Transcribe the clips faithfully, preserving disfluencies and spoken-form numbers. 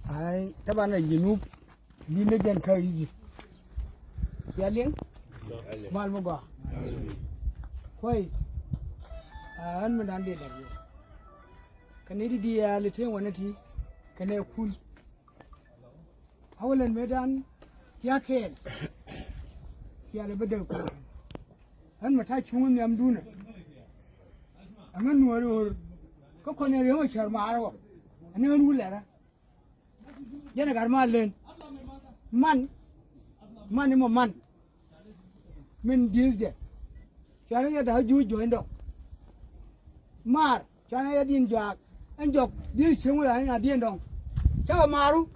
Ai, taban a Junub, bi ne jɛn kä Egypt. Ya liŋ? Mal mi gɔaa. Kuay. Ɣän mi dan dee lar yɛ. Kɛ ni di diaal ti wä ni ti kɛnɛ kun. A wä lɛn mëë dan tia kɛɛl. Tia lɛ bä dee kun. Ɣän mi ta̱ cuŋ nhiamdun ɛ. Ɛŋä nuɔɔri ɣör kä kɔn in riäŋ ɛ cär maarä ɣɔk. Ɛn ɣän wulɛrä. Jɛn ɛ gat mal len. Man. Man imɔ man. Min di̱i̱th jɛ. Cuanɛ yɛ da̱k juuc juɔ̱ny dɔ̱ŋ. Maar. Cuanɛ yɛ di̱n juaak. Ɛn jɔk di̱i̱th cieŋ wä ya̱ ni na di̱n dɔ̱ŋ. Cakɛ maaru.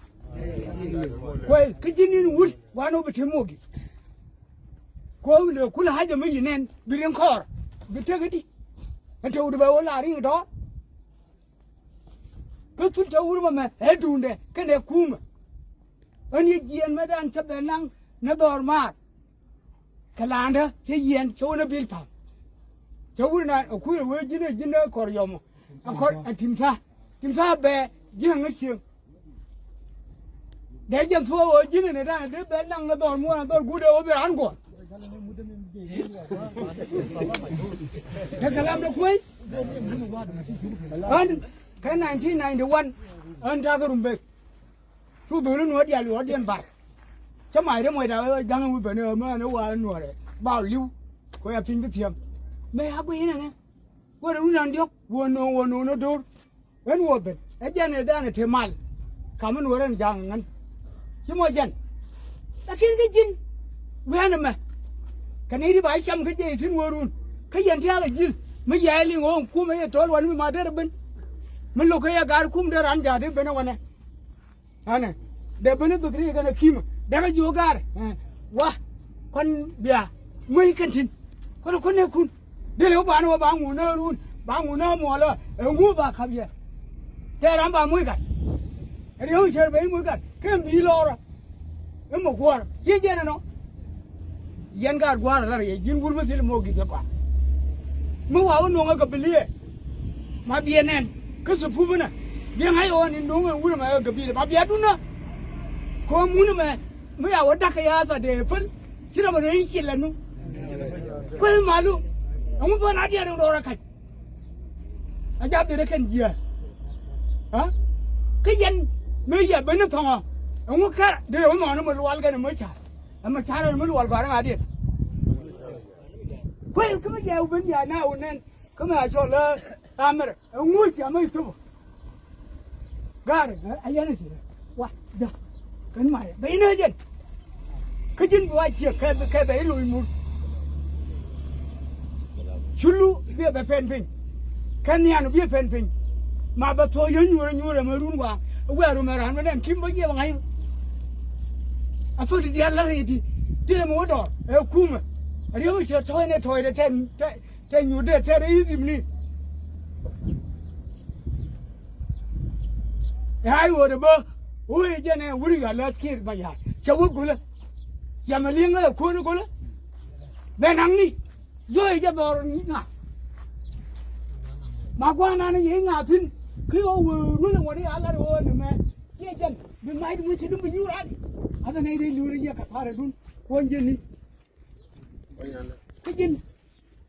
Kuɛ kä ji̱n in wul. Wanɔ bi te mogi. Kuɛ wul ɛ kul haja mi yi nɛn bi riŋ kɔɔr. Bi tek i̱di. Ɛn te wut bɛ wä la riŋ dɔ̱ɔ̱r. Kä thul cä wur mɛmɛ ɛ duundɛ kɛnɛ kumä. Ɣän yɛ jiɛɛn mɛ dan cä bɛ naŋ ni dhɔr maar. Kɛ laandä cä yiɛn cä wä ni bil pa̱m. Cä wur na ɛ kui̱ ɛ wee ji̱n ɛ ji̱n ɛ kɔr yɔmɔ. Ɛ kɔr ɛ timtha. Timtha bɛ ji̱n ɛ ŋä cieŋ. Dee jɛn thuɔɔk ɣöö ji̱n ɛn ɛ da̱ŋ ɛ dee bɛ laŋ ni dhɔr muɔ̱ɔ̱n ɛ dhɔr guut ɛ ɣöö bi raan guɔ̱n. Te kɛ lam ni kuec. Ɣän kɛ nineteen ninety one ɣän ta̱a̱ kä Rumbek. Cu dholi nuɔ̱ɔ̱r diaal ɣöö diɛn bar. Cä mac ri muɔc da̱a̱ ɣän ga̱ŋ wi̱i̱ bäni ɣän ɣän ɛ wa nuɔ̱ɔ̱rɛ ba li̱w. Kɛ ɣöö ya piny bi thiäm. Mëë a guic inɛnɛ. Wä rɛ run an diɔ̱k wä no̱o̱ŋ wä no̱o̱ŋ ni do̱r. Ɣän wä ben ɛ jɛn ɛ danɛ te mal. Kam in wä rɛn ja̱a̱ŋ ɛ ŋän. Ci mɔ jɛn. Lakin kä ji̱n wi̱i̱ ɛn ɛmɛ. Kɛ nɛy ti ba cam kä jɛ ithin wä run kä yɛn tia̱a̱k ɛ ji̱l. Mi yɛɛl i̱ ŋo̱o̱ŋ kum ɛ yɛ tɔ̱l wan mi ma derɛ ben. Mi lo̱k kä yɛ ga̱a̱r kum derɛ an ja̱a̱ dee ben ɛ wanɛ. Anɛ dee ben i̱ dhuk ri kɛn ɛ ki̱mä dee kɛ jiök ga̱a̱r. Wa kɔn bia muec kɛn thi̱n. Kɔn kɔn ɛ kun dee lɛ wä ba ni wä ba ŋun ɛ run ba ŋun ɛ muɔlä ɛ ŋu ba ka̱p yɛ. Tɛ ram ba muec gat. Riäŋ cär ben i̱ muec gat kɛn bi lɔrä. I̱ mɛ guɔ̱ɔ̱r ciɛ jɛn ɛnɔ. Yɛn gaat gua̱a̱r lar yɛ ji̱n wur mi thil mok gi̱th kɛ kɔaŋ. Mi wa wä no̱ŋ ɛ gabiliɛ ma biɛ nɛn kä thupupinɛ biɛ ŋa̱c ɣɔɔn in no̱ŋ ɛn wur ɛmɛ ɛ gabiliɛ ma biɛ dunä. Ko̱o̱m wun ɛmɛ mi ya wä da̱k kɛ ya̱a̱th a dee päl ci rɔmɛ rɔ̱ i̱ cil ɛnu. Kueth malu ɛŋu bä na diɛn in rɔɔr ɛ kac. A jap dee kɛn jiääl. Kä yɛn mëë yɛ ben ni thɔŋɔ ɛŋu kɛr dee wä mɔɔni mi lual kɛn mi ca̱r. Ɛmɛ ca̱r ɛn mi lual gɔ̱a̱r ɛŋa diɛn. Kuec kä mi yɛ wä ben yɛ na wä nɛn kä mi a cɔl ɛ amɛr ɛŋu cia mi thop. Gaar a yɛn ti wa da kɛn ma yɛ bɛ inä jɛn. Kä ji̱n bi wa ciek kɛ kɛ bɛ iloc mur. Culu biɛ bɛ pɛn piny. Kɛ nhian biɛ pɛn piny. Ma bɛ thuɔ̱k yä nyuurä nyuurä mɛ run wa wɛɛru mɛ ran mɛ nɛn kim bä jiɛ bɛ ŋa̱c. A thok di diaal la rɛy di thilɛ mɛ wä dɔɔr ɛ kumɛ. Riɛm cɛ tɔ̱ɔ̱c nɛ tɔ̱ɔ̱c dɛ tɛn tɛ Tɛ nyuut dee tɛr i̱ dhimni. Ɛ ay ɣöödɛ bä ɣöö jɛn ɛ wuri yɔa lät kiɛɛr ma ya̱a̱ cɛ wä gölä. Yamɛ li̱eŋä ɛ kuäär gölä. Bɛ naŋni yɔɔy jɛ dhɔr ŋa. Ma gua̱a̱r nan yɛ i̱ ŋa̱a̱ thi̱n ki ɣöö wee ruël ɛ ŋuɔ̱t i̱ a lat ɣöö ni mɛ. Yɛ jɛn bi mac di muc ci dum bi nyuur ran. Athɛ nɛy dee luuri yɛ kɛ tha̱a̱r ɛ dun kuɔ̱ny jɛn ni. Kä ji̱n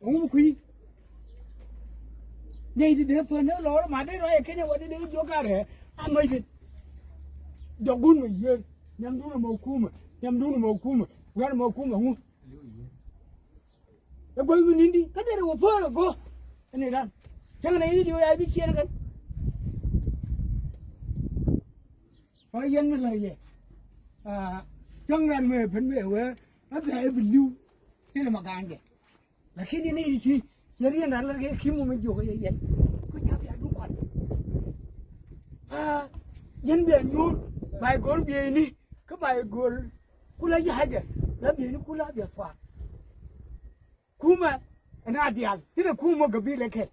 ɛŋu bi kui̱. Nɛy ti dee thuɔ̱n ni lɔɔr ma dee rɔy ɛ kɛn ɛ wä dee dee jiök a rɛɛ a mäc thi̱n. Jɔkun mɛ yiëër nhiamdun ɛmɔ kumɛ nhiamdun ɛmɔ kumɛ wi̱i̱ ɛmɔ kumɛ ŋu. Ɛ guäth mi ni̱n di kä derɛ wä päär ɛ go̱o̱k. Ɛn ɛ ran cäŋ nɛy ti diw ya bi ciɛn kɛn. Ɔ yɛn mi la̱r yɛ. Cäŋ ran mëë pen mëë wee a bia i̱ bi li̱w. Thilɛ ma ga̱a̱n jɛ. Lakin yɛn i̱ ti cɛ riɛn ran la̱r kɛ ki̱m mɔ mi jiök yɛ yɛn. Ku ca bia duŋ kɔn. Yɛn bia nyuur ba i̱ go̱r bieyni kä ba i̱ go̱r kula ya̱cɛ la bieyni kula bia thuaak. Kumɛ ɛn a diaal ti dee kumɛ gabilɛ kɛl.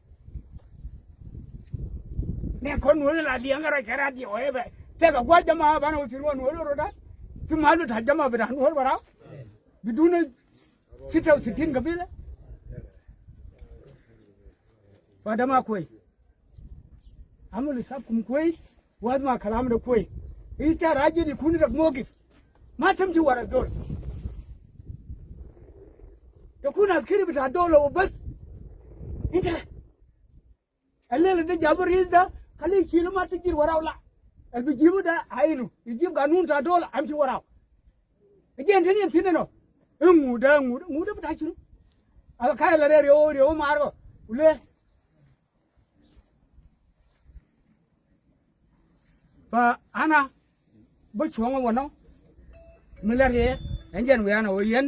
Nɛ kɔn nuɔ̱ɔ̱ri la diɛŋ kɛ rɔ cɛ ra diɛw ɛ bɛ tɛk a gua̱c jama banɛ wä thil wä nuɔ̱ɔ̱ri rɔ da. Ti mal bi ta̱c jama bi da̱ŋ nuɔ̱ɔ̱ri bɛ raw. Bi dunɛ sita u sitin gabilɛ. Fa dama kuec. Amul isab kum kuec. Wath ma kalam de kuec. I̱ tɛ̈r a ji̱n ikun rɛk muɔ̱ɔ̱kit. Ma tämci wara dhol. Te kun askiri bita dola wa bäth. Inta. Ɛ lɛl ɛ dee jabu riis da, ka li cil ma ti ji̱n waraw la. Ɛl bi jibu da a inu, i jib ganun ta dola, am ci waraw. Ɛ jɛn tini ɛn thin ɛnɔ. I̱ ŋut da, ŋut, ŋut da bita cunu. Ala ka ɛl rɛ riɛw, riɛw mar kɔ. Ule. Fa ana bä cuɔ̱ŋ wä nɔ. Mi lɛ riɛ ɛn jɛn wian ɛ wä yɛn.